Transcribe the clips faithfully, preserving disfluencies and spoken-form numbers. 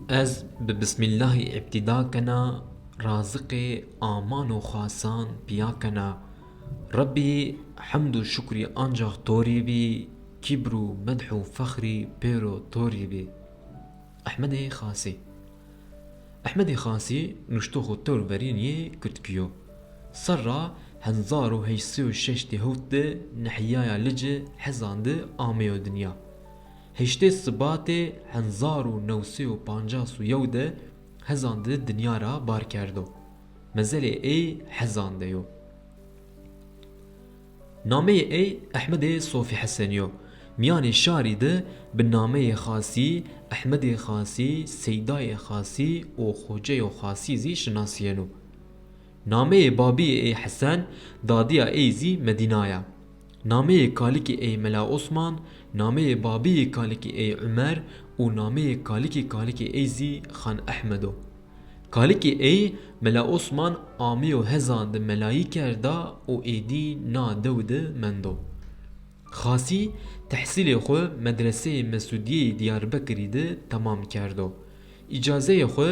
Ez bi Bismîllahî îbtîda kena, raziqê aman û xasan pîya kena. Rebbî, hemd û şukrî ancax to rê bî, kîbr û medh û fexrî pêro to rê bî. Ehmedê Xasî. Ehmedê Xasî nuştoxo tewr verîn yê kirdkî yo. Serra hezar û heşt sey û şeştî hewt de nehîyaya Lici Hezan de ameyo dinya. Heştê Sibatê hezar û new sey û pancas û yew de Hezan de dinya ra bar kerdo. Mezelê ey Hezan de yo. Nameyê ey Ehmedê Sofî Hesenî yo. Mîyanê şarî de bi nameyê Xasî, Ehmedê Xasî, Seydayê Xasî û Xoceyo Xasî zî şinasîyeno. Nameyê babîyê ey Hesen, dadîya ey zî Medîna ya. Nameyê kalikê ey Mela Osman, nameyê babîyê kalikê ey Umer û nameyê kalikê kalikê ey zî Xan Ehmed o. Kalikê ey Mela Osman ameyo Hezan de melayî kerda û êdî na dew de mendo. Xasî tehsîlê xwu Medreseyê Mesûdîyeyê Diyarbekirî de temam kerdo. Îcazeyê xwu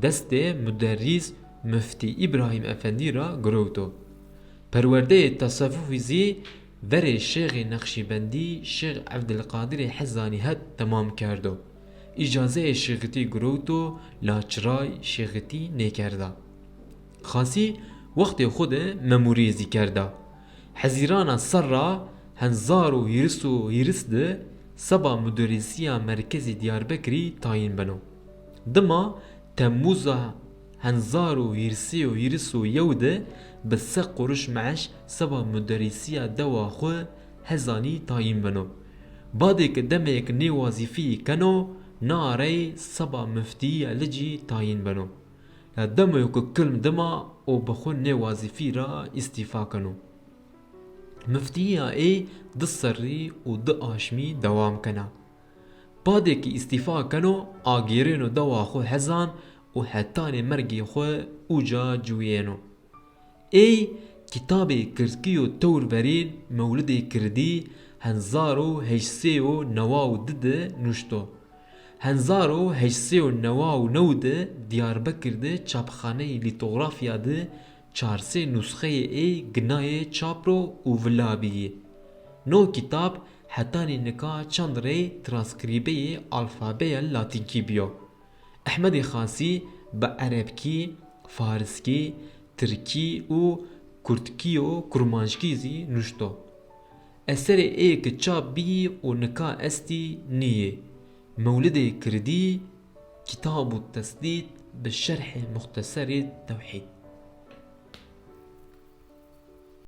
destê muderrîs Muftî Îbrahîm Efendî ra girewto. Perwerdeyê tesewufî zî verê Şêxê Neqşîbendî Şêx Evdilqadirê Hezanî het temam kerdo. Îcazeyê şêxitî girewto la çiray şêxitî nêkerda. Xasî wextê xwu de memurîye zî kerda. Hezîrana serra hezar û hîris û hîris de seba muderrîsîya merkezê Diyarbekirî tayîn beno. Dima Temmûza hezar û hîris û hîris û yew de bi se quruş meeş seba muderrîsîya dewa xwu Hezanî tayîn beno. Badê ke demeyêk nê wazîfeyî keno, na rey seba muftîya Licî tayîn beno. La demoyo ke kilm dima û bi xwu nê wazîfî ra îstîfa keno. Muftîya ey di serrî û di aşmî dewam kena. Badê ke îstîfa keno, agêrêno dewa xwu Hezan û hetanê mergê xwu uca ciwîyêno. Ey kitabê kirdkî yo tewr verîn Mewlidê Kirdî hezar û heşt sey û newa û di de nuşto. Hezar û heşt sey û newa û new de Diyarbekir de çapxaneyê lîtografya de çar sey nusxeyê ey ginayê çap ro û vila bîyî. No kitab hetanî nika çend rey transkrîbeyê alfabeya latînkî bîyo. Ehmedê Xasî bi erebkî, fariskî, tirkî û kurdkî û kurmanckî zî nuşto. Eserê ey ke çap bîyî û nika estî nîyê Mewlidê Kirdî, Kitabut Tesdîd bi Şerhê Muxteserî Tewhîd.